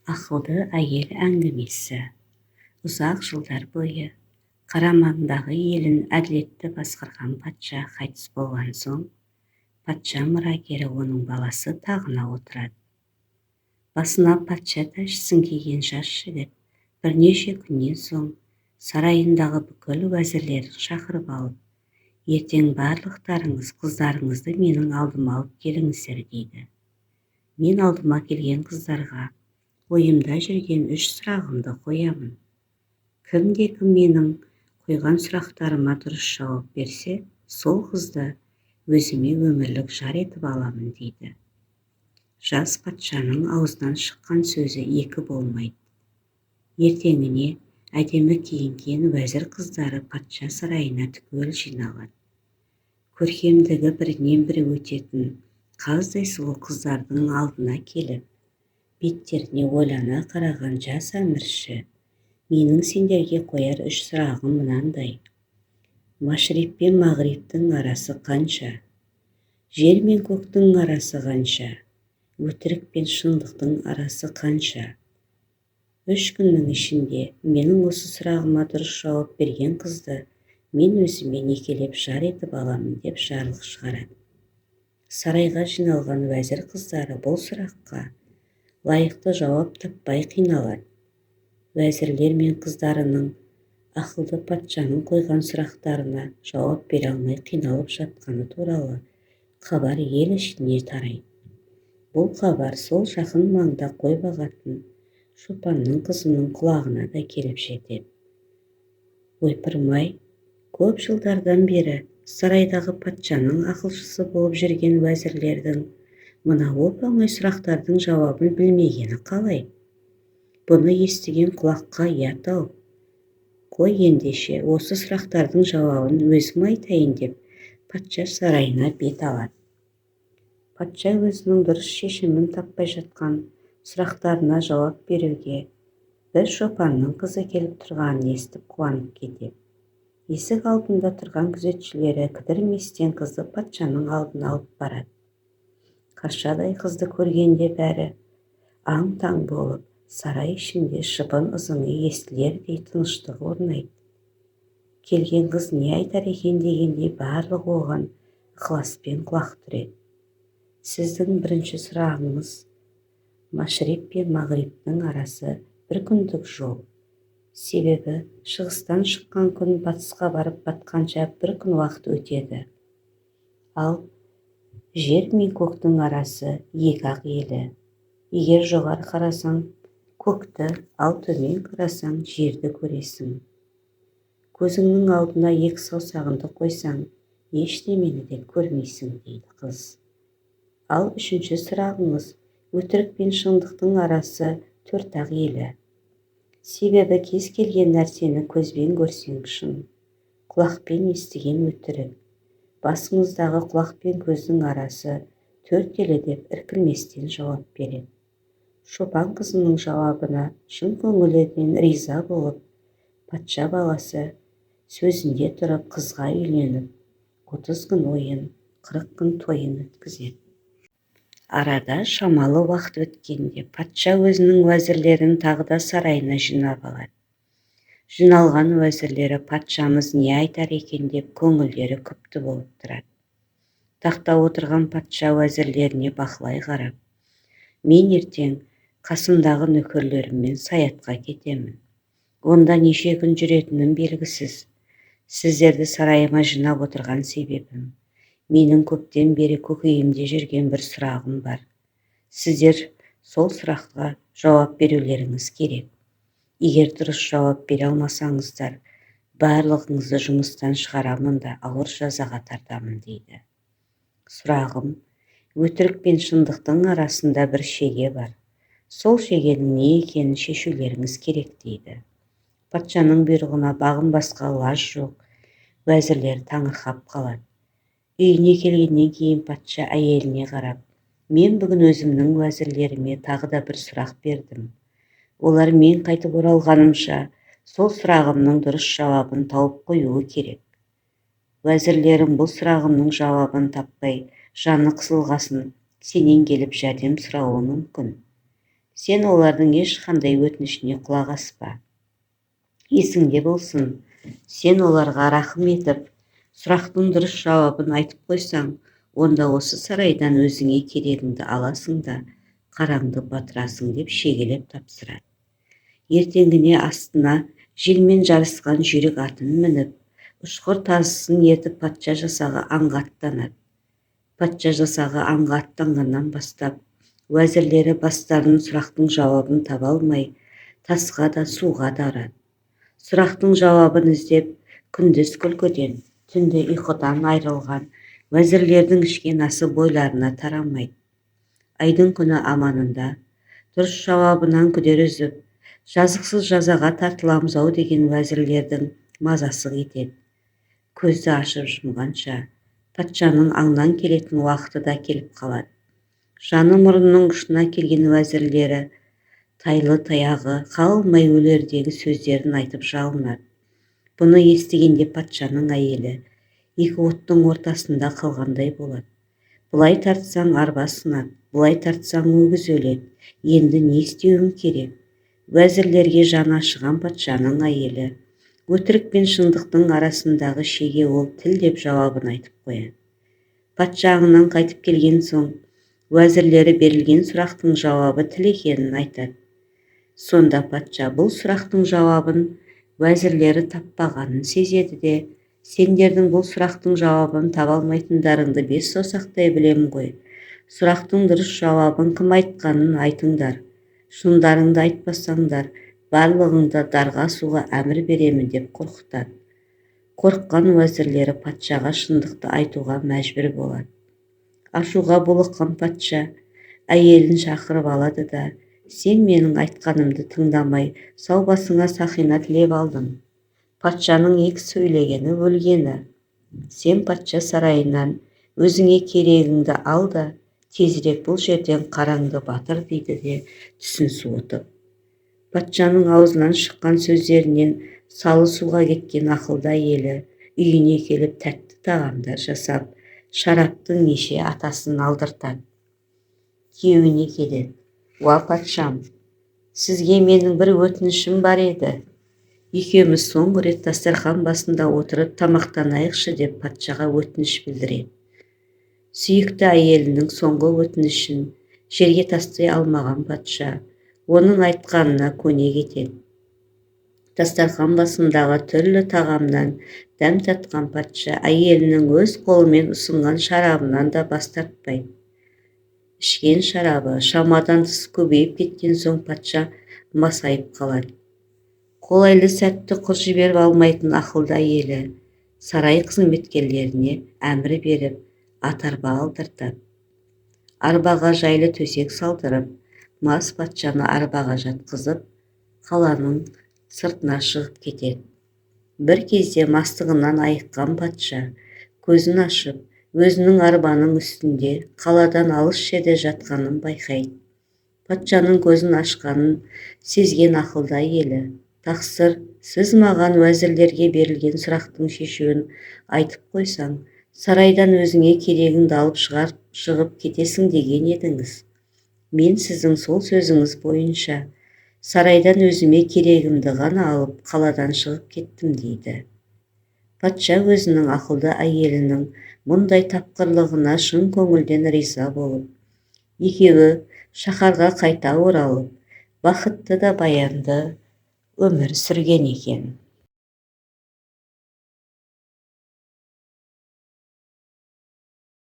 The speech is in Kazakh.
Ақылды әйел әңгімесі. Ұзақ жылдар бойы қарамағындағы елін әділетті басқарған патша қайтыс болған соң, патша мұрагері, оның баласы тағына отырады. Басына патша тәжісін киген жас жігіт бірнеше күннен соң сарайындағы бүкіл уәзірлерін шақырып алып, «Ертең барлықтарыңыз қыздарыңызды менің алдыма алып келіңіздер», – дейді. «Мен алдыма келген қыздарға ойымда жүрген үш сұрағымды қоямын. Кімде-кім менің қойған сұрақтарыма дұрыс жауап берсе, сол қызды өзіме өмірлік жар етіп аламын», – дейді. Жас патшаның аузынан шыққан сөзі екі болмайды. Ертеңіне әдемі киінген уәзір қыздары патша сарайына түгел жиналады. Көркемдігі бірінен бірі өтетін қаздай сұлу қыздардың алдына келіп, беттеріне ойлана қараған жас әмірші: «Менің сендерге қояр үш сұрағым мынандай: Машрип пен мағрибтің арасы қанша? Жер мен көктің арасы қанша? Өтірік пен шындықтың арасы қанша? 3 күннің ішінде менің осы сұрағыма дұрыс жауап берген қызды мен өзіме некелеп жар етіп аламын», – деп жарлық шығарады. Сарайға жиналған уәзір қыздары бұл сұраққа лайықты жауап таппай қиналады. Уәзірлер мен қыздарының ақылды патшаның қойған сұрақтарына жауап бере алмай қиналып жатқаны туралы хабар ел ішіне тарайды. Бұл хабар сол жақын маңда қой бағатын шопанның қызының құлағына да келіп жетеді. «Ойпырмай, көп жылдардан бері сарайдағы патшаның ақылшысы болып жүрген уәзірлердің мына оп-оңай сұрақтардың жауабын білмегені қалай? Бұны естіген құлаққа ұят-ау! Қой ендеше, осы сұрақтардың жауабын өзім айтайын», – деп патша сарайына бет алады. Патша өзінің дұрыс шешімін таппай жатқан сұрақтарына жауап беруге бір шопанның қызы келіп тұрғанын естіп, қуанып кетеді. Есік алдында тұрған күзетшілері кідірместен қызды патшаның алдына алып барады. Қаршадай қызды көргенде бәрі аң-таң болып, сарай ішінде шыбын ызыңы естілердей тыныштық орнайды. Келген қыз не айтар екен дегендей, барлығы оған ықыласпен құлақ түреді. «Сіздің бірінші сұрағыңыз: машрип пен мағрибтің арасы бір күндік жол. Себебі шығыстан шыққан күн батысқа барып батқанша бір күн уақыт өтеді. Ал жер мен көктің арасы екі-ақ елі. Егер жоғары қарасаң, көкті, ал төмен қарасаң, жерді көресің. Көзіңнің алдына екі саусағыңды қойсаң, ештемені де көрмейсің», – дейді қыз. «Ал үшінші сұрағыңыз: өтірік пен шындықтың арасы төрт-ақ елі. Себебі кез келген нәрсені көзбен көрсең шын, құлақпен естіген өтірік. Басыңыздағы құлақ пен көздің арасы төрт елі», – деп іркілместен жауап береді. Шопан қызының жауабына шын көңілінен риза болып, патша баласы сөзінде тұрып, қызға үйленіп, 30 күн ойын, 40 күн тойын өткізеді. Арада шамалы уақыт өткенде патша өзінің уәзірлерін тағы да сарайына жинап алады. Жиналған уәзірлері патшамыз не айтар екен деп көңілдері күпті болып тұрады. Тақта отырған патша уәзірлеріне бақылай қарап: «Мен ертең қасымдағы нөкерлеріммен саятқа кетемін. Онда неше күн жүретінім белгісіз. Сіздерді сарайыма жинап отырған себебім – менің көптен бері көкейімде жүрген бір сұрағым бар. Сіздер сол сұраққа жауап берулеріңіз керек. Егер дұрыс жауап бере алмасаңыздар, барлығыңызды жұмыстан шығарамын да, ауыр жазаға тартамын», – дейді. «Сұрағым: өтірік пен шындықтың арасында бір шеге бар. Сол шегенің не екенін шешулеріңіз керек», – дейді. Патшаның бұйрығына бағынбасқа лаж жоқ. Уәзірлер таңырқап қалады. Үйіне келгеннен кейін патша әйеліне қарап: «Мен бүгін өзімнің уәзірлеріме тағы да бір сұрақ бердім. Олар мен қайтып оралғанымша сол сұрағымның дұрыс жауабын тауып қоюы керек. Уәзірлерім бұл сұрағымның жауабын таппай, жаны қысылғасын, сенен келіп жәрдем сұрауы мүмкін. Сен олардың ешқандай өтінішіне құлақ аспа. Есіңде болсын, сен оларға рақым етіп, сұрақтың дұрыс жауабын айтып қойсаң, онда осы сарайдан өзіңе керегіңді аласың да, қараңды батырасың деп шегелеп тапсырады. Ертеңгіне астына желмен жарысқан жүйрік атын мініп, ұшқыр тазысын ертіп патша жасағы аңға аттанады. Патша жасағы аңға аттанғаннан бастап, уәзірлері бастарын сұрақтың жауабын таба алмай, тасқа да суға да ұрады. Сұрақтың жауабын іздеп, күндіз күлкіден, түнде ұйқыдан айырылған уәзірлердің ішкен асы бойларына тарамайды. Айдың күні аманында, дұрыс жауабынан күдер үзіп, жазықсыз жазаға тартыламыз-ау деген уәзірлердің мазасы кетеді. Көзді ашып жұмғанша, патшаның аңнан келетін уақыты да келіп қалады. Жаны мұрнының ұшына келген уәзірлері тайлы таяғы қалмай өлердегі сөздерін айтып жалынады. Бұны естігенде патшаның әйелі екі оттың ортасында қалғандай болады. Былай тартсаң арба сынады, былай тартсаң өгіз өледі. Енді не істеуім керек? Уәзірлерге жаны ашыған патшаның әйелі өтірік пен шындықтың арасындағы шеге ол тіл деп жауабын айтып қояды. Патша аңнан қайтып келген соң уәзірлері берілген сұрақтың жауабы тіл екенін айтады. Сонда патша бұл сұрақтың жауабын уәзірлері таппағанын сезеді де, сендердің бұл сұрақтың жауабын таба алмайтындарыңды бес саусақтай білемін ғой. Сұрақтың дұрыс жауабын кім айтқанын айтыңдар. Шындарыңды айтпасаңдар, барлығыңды дарға асуға әмір беремін деп қорқытады. Қорыққан уәзірлері патшаға шындықты айтуға мәжбүр болады. Ашуға булыққан патша әйелін шақырып алады да, сен менің айтқанымды тыңдамай, сау басыңа сақина тілеп алдың. Патшаның екі сөйлегені өлгені. Сен патша сарайынан өзіңе керегіңді ал да, тезірек бұл жерден қараңды батыр дейді де түсін суытып. Патшаның аузынан шыққан сөздерінен салы суға кеткен ақылды әйелі үйіне келіп тәтті тағамдар жасап, шараптың неше атасын алдыртады. Күйеуіне келеді. Уа патшам, сізге менің бір өтінішім бар еді. Екеуміз соңғы рет дастархан басында отырып тамақтанайықшы деп патшаға өтініш білдіреді. Сүйікті әйелінің соңғы өтінішін жерге тастай алмаған патша оның айтқанына көне кетеді. Дастархан басындағы түрлі тағамнан дәм татқан патша әйелінің өз қолымен ұсынған шарабынан да бас тартпайды. Ішкен шарабы шамадан тыс көбейіп кеткен соң патша масайып қалады. Қолайлы сәтті құр жіберіп алмайтын ақылды әйелі сарай қызметкерлеріне әмір беріп, ат арба алдыртады. Арбаға жайлы төсек салдырып, мас патшаны арбаға жатқызып, қаланың сыртына шығып кетеді. Бір кезде мастығынан айыққан патша көзін ашып, өзінің арбаның үстінде қаладан алыс жерде жатқанын байқайды. Патшаның көзін ашқанын сезген ақылды әйелі, тақсыр, сіз маған уәзірлерге берілген сұрақтың шешуін айтып қойсаң, сарайдан өзіңе керегіңді алып шығып кетесің деген едіңіз. Мен сіздің сол сөзіңіз бойынша сарайдан өзіме керегімді ғана алып қаладан шығып кеттім дейді. Патша өзінің ақылды әйелінің мұндай тапқырлығына шын көңілден риза болып, екеуі шаһарға қайта оралып, бақытты да баянды өмір сүрген екен.